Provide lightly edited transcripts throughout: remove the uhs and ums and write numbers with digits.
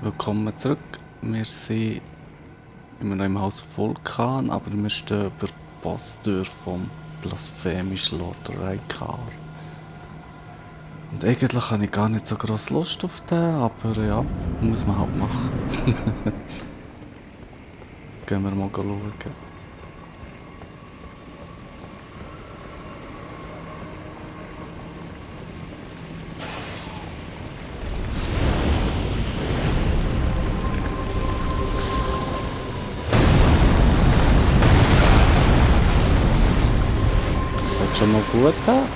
Willkommen zurück. Wir sind immer noch im Haus Vulkan, aber wir stehen über die Posttür vom blasphemischen Lord Raikar. Und eigentlich habe ich gar nicht so gross Lust auf den, aber ja, muss man halt machen. Gehen wir mal schauen. Fängt schon mal gut an.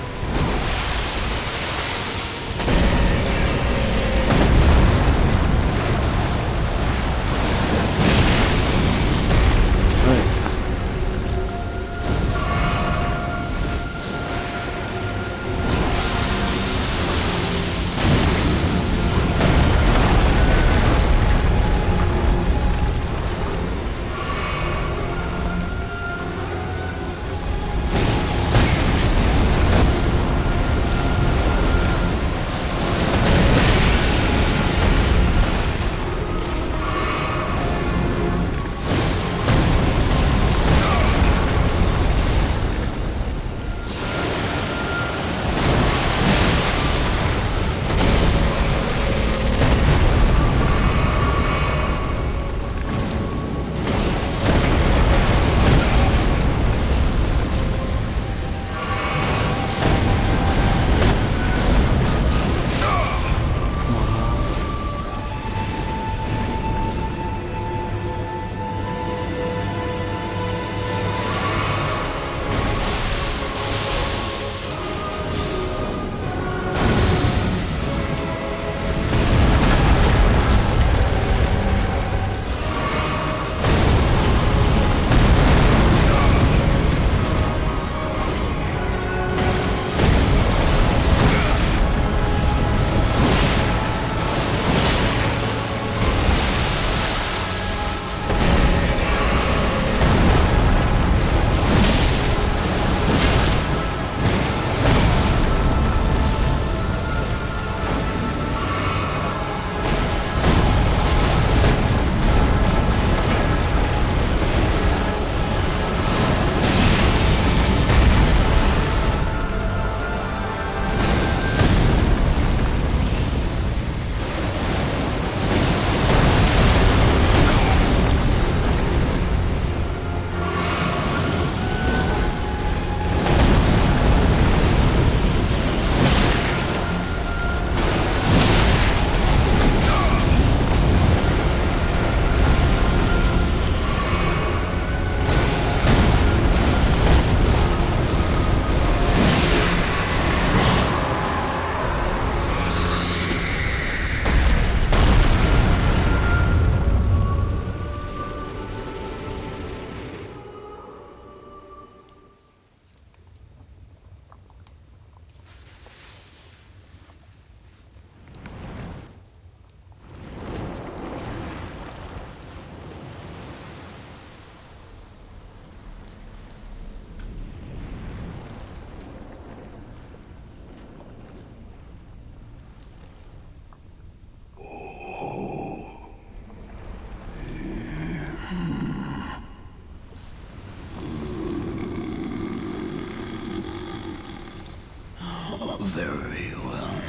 Very well.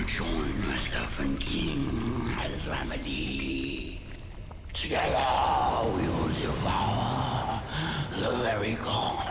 Join myself and King as family. Together we will devour the very god.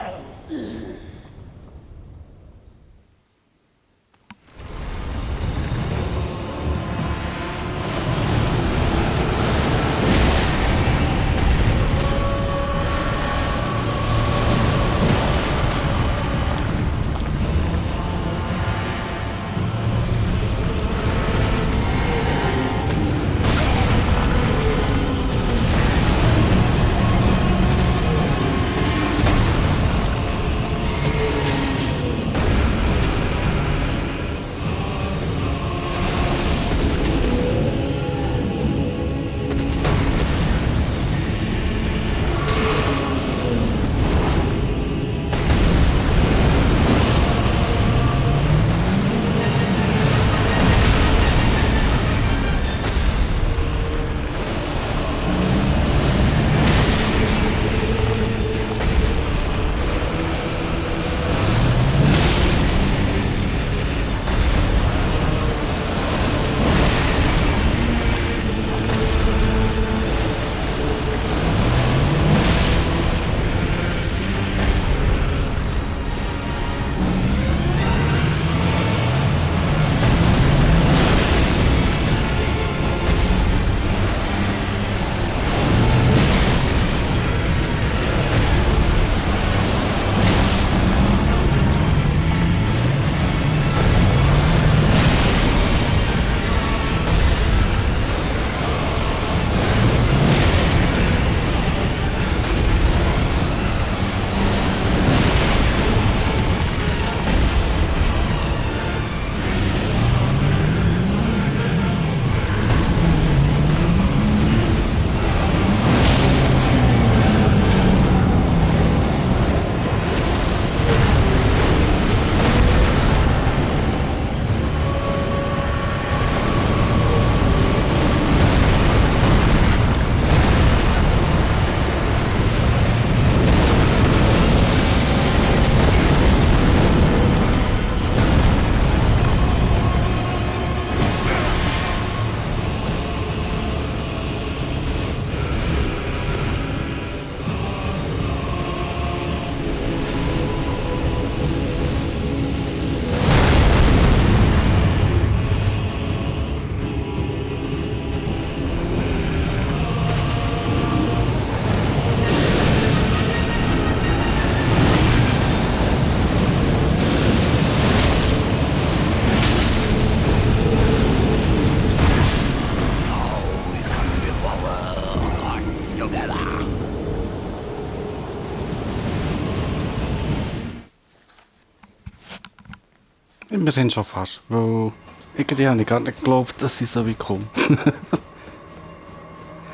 Immerhin schon fast, weil irgendwie habe ich gar nicht geglaubt, dass ich so wie komme.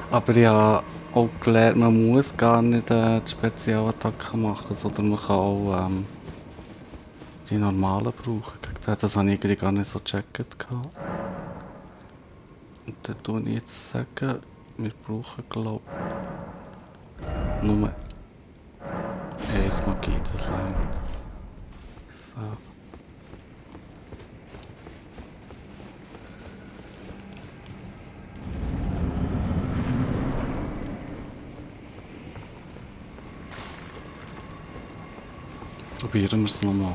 Aber ich habe auch gelernt, man muss gar nicht die Spezialattacken machen, sondern man kann auch die normalen brauchen. Das habe ich irgendwie gar nicht so gecheckt gehabt. Und dann tue ich jetzt sagen, wir brauchen glaube ich nur eins Magie, das langt. So. Probieren wir es nochmal.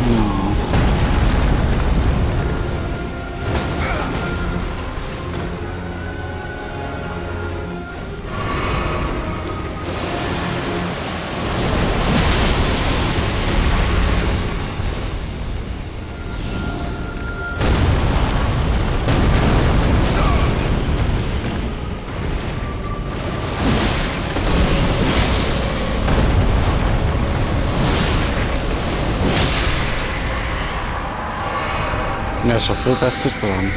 Ja. Ja, schon viel besser dran.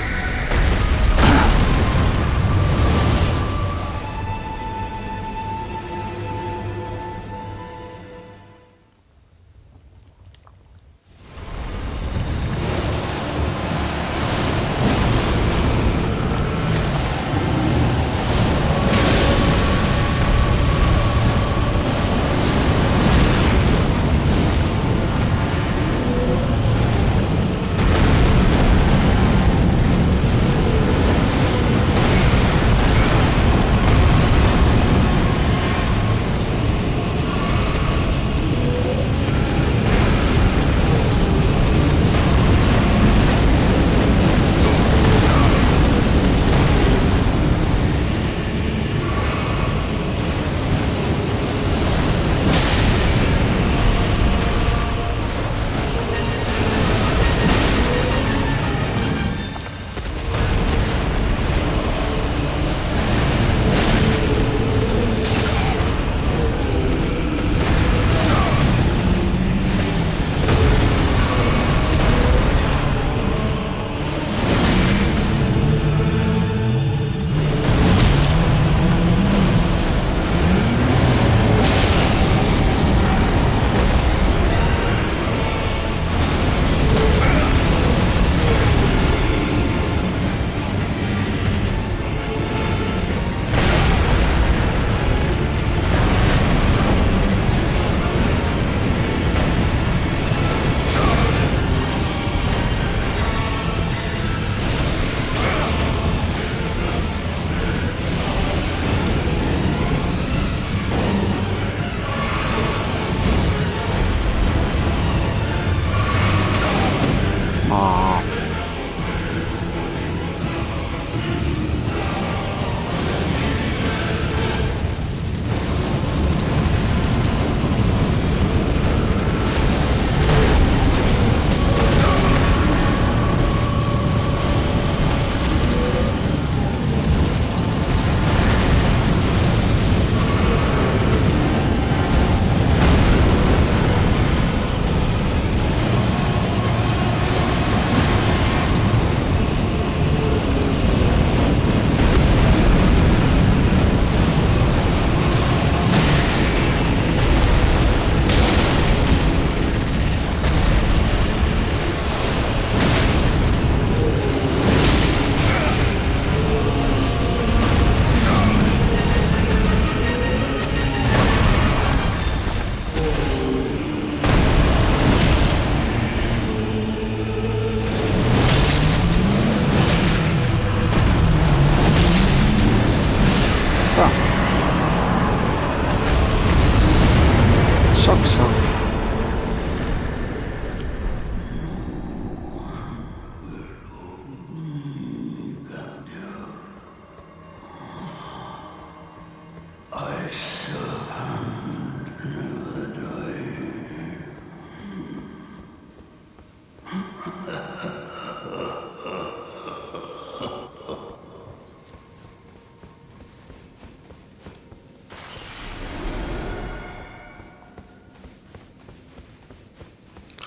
schon geschafft.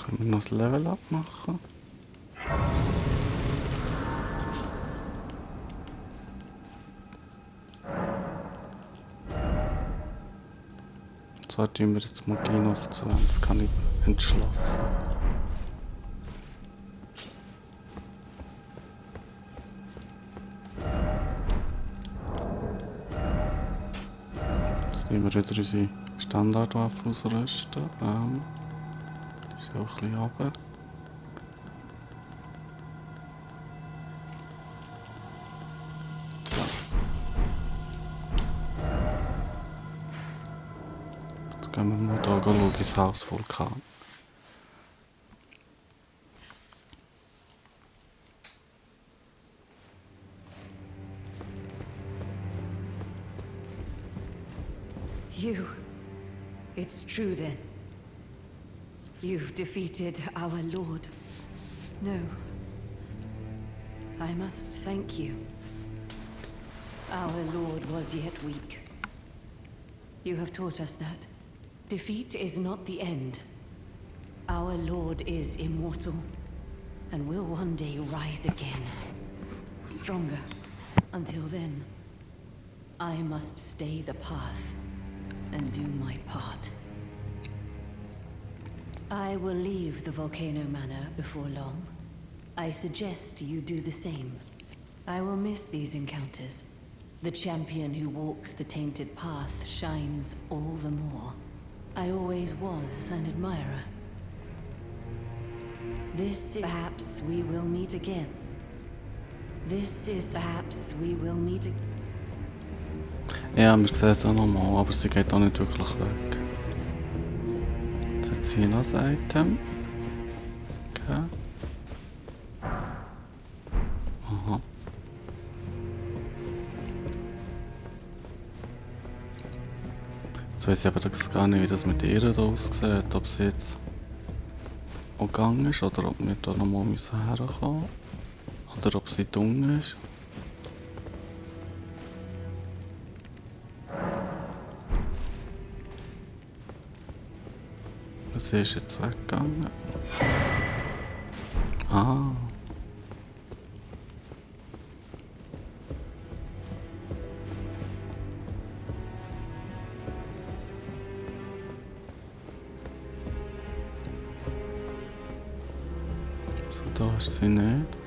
Können wir noch das Level up machen? Und zwar tun wir jetzt Magie auf 20, habe ich entschlossen. Jetzt nehmen wir wieder unsere Standardwaffe ausrüsten. Ist ja auch ein bisschen runter. Jetzt gehen wir mal da schauen, ins Haus Vulkan. You. It's true then. You've defeated our lord. No. I must thank you. Our lord was yet weak. You have taught us that. Defeat is not the end. Our lord is immortal, and will one day rise again. Stronger. Until then, I must stay the path and do my part. I will leave the Volcano Manor before long. I suggest you do the same. I will miss these encounters. The champion who walks the tainted path shines all the more. I always was an admirer. This is perhaps we will meet again. This is perhaps we will meet again. Ja, wir sehen es auch nochmal, aber sie geht auch nicht wirklich weg. Jetzt hat sie hier noch ein Item. Okay. Aha. Jetzt weiss ich aber gar nicht, wie das mit ihr da aussieht. Ob sie jetzt auch gegangen ist oder ob wir da nochmal herkommen müssen. Oder ob sie dumm ist. Sie ist jetzt weggegangen. Ah. So, da ist sie nicht.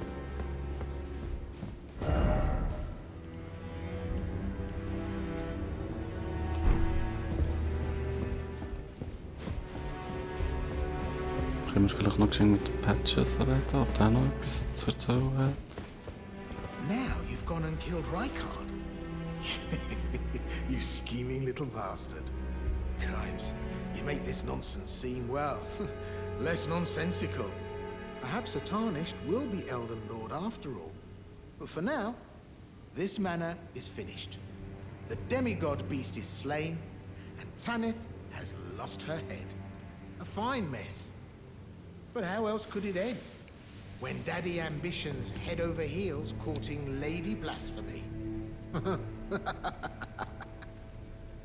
Können wir vielleicht noch geschwind mit Patches reden, ob der noch etwas zu erzählen hat? Now you've gone and killed Rykard. You scheming little bastard. Crimes. You make this nonsense seem, well, less nonsensical. Perhaps a Tarnished will be Elden Lord after all. But for now, this manor is finished. The demigod beast is slain, and Tanith has lost her head. A fine mess. But how else could it end? When Daddy Ambition's head over heels courting Lady Blasphemy.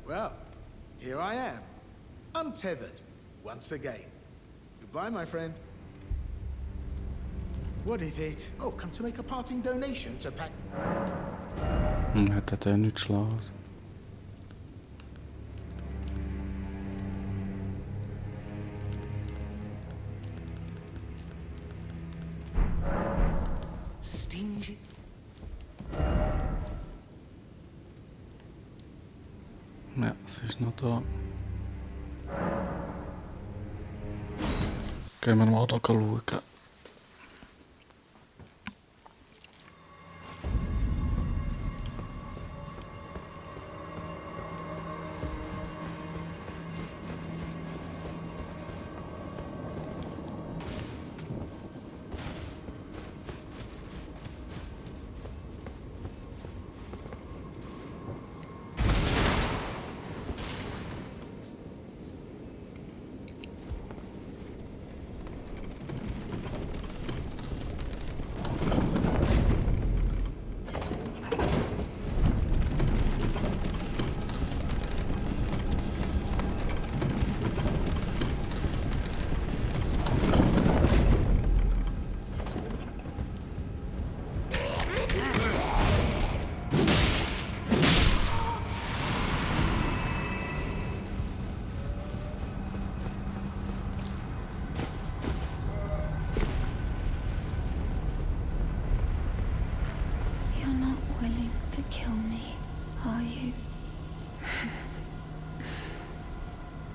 Well, here I am, untethered, once again. Goodbye, my friend. What is it? Oh, come to make a parting donation to Pat... Hat er nicht schlagen? Stingy. Ja, sie ist noch da. Gehen wir mal da schauen.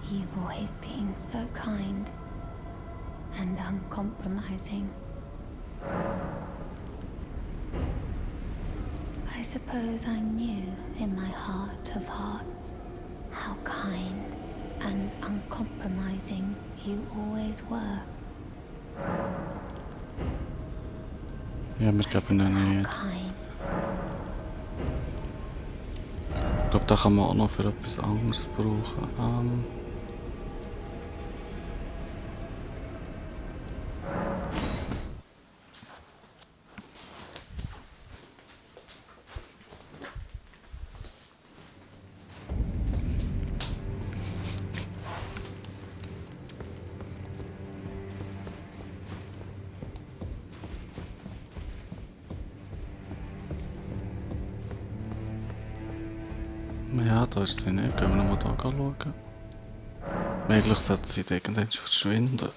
You've always been so kind and uncompromising. I suppose I knew in my heart of hearts how kind and uncompromising you always were. Ja, wir I geben said, ihn how nicht. kind. Ich glaube, den kann man auch noch für etwas anderes brauchen. Ja, da ist sie nicht. Gehen wir nochmal da schauen. Eigentlich sollte sie irgendwann verschwinden.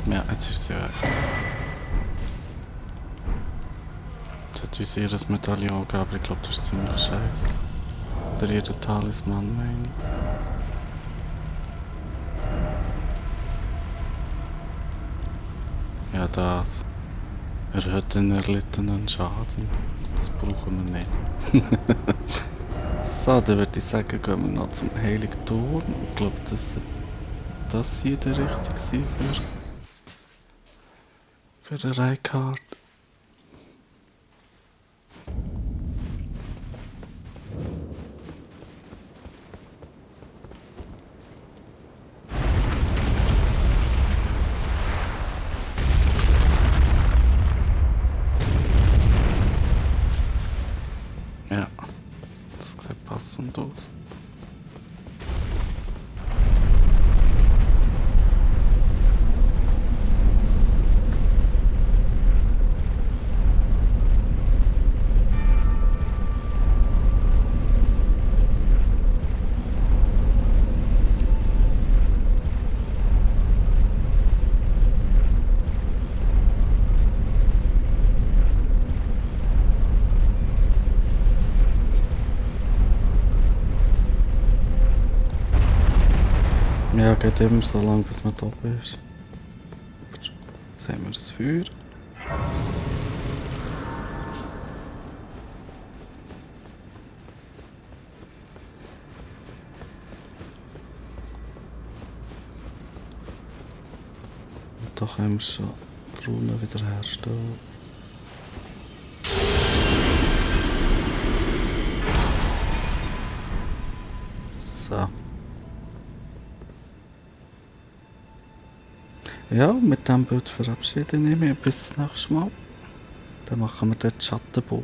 Ja, jetzt ist sie weg. Sie hat uns ihr Medaillon gegeben, aber ich glaube, das ist ziemlich scheiße. Oder ihr Talisman, meine ich. Ja, das. Erhöht den erlittenen Schaden. Das brauchen wir nicht. So, dann würde ich sagen, gehen wir noch zum Heiligtum. Ich glaube, das hier der richtige für den Reinhardt. Ja, das sieht passend aus. Ja, geht immer so lange, bis man da ist. Jetzt haben wir das Feuer. Und da können wir schon die Runen wiederherstellen. So. Ja, mit diesem Bild verabschiede ich mich. Bis zum nächsten Mal. Dann machen wir dort die Schattenburg.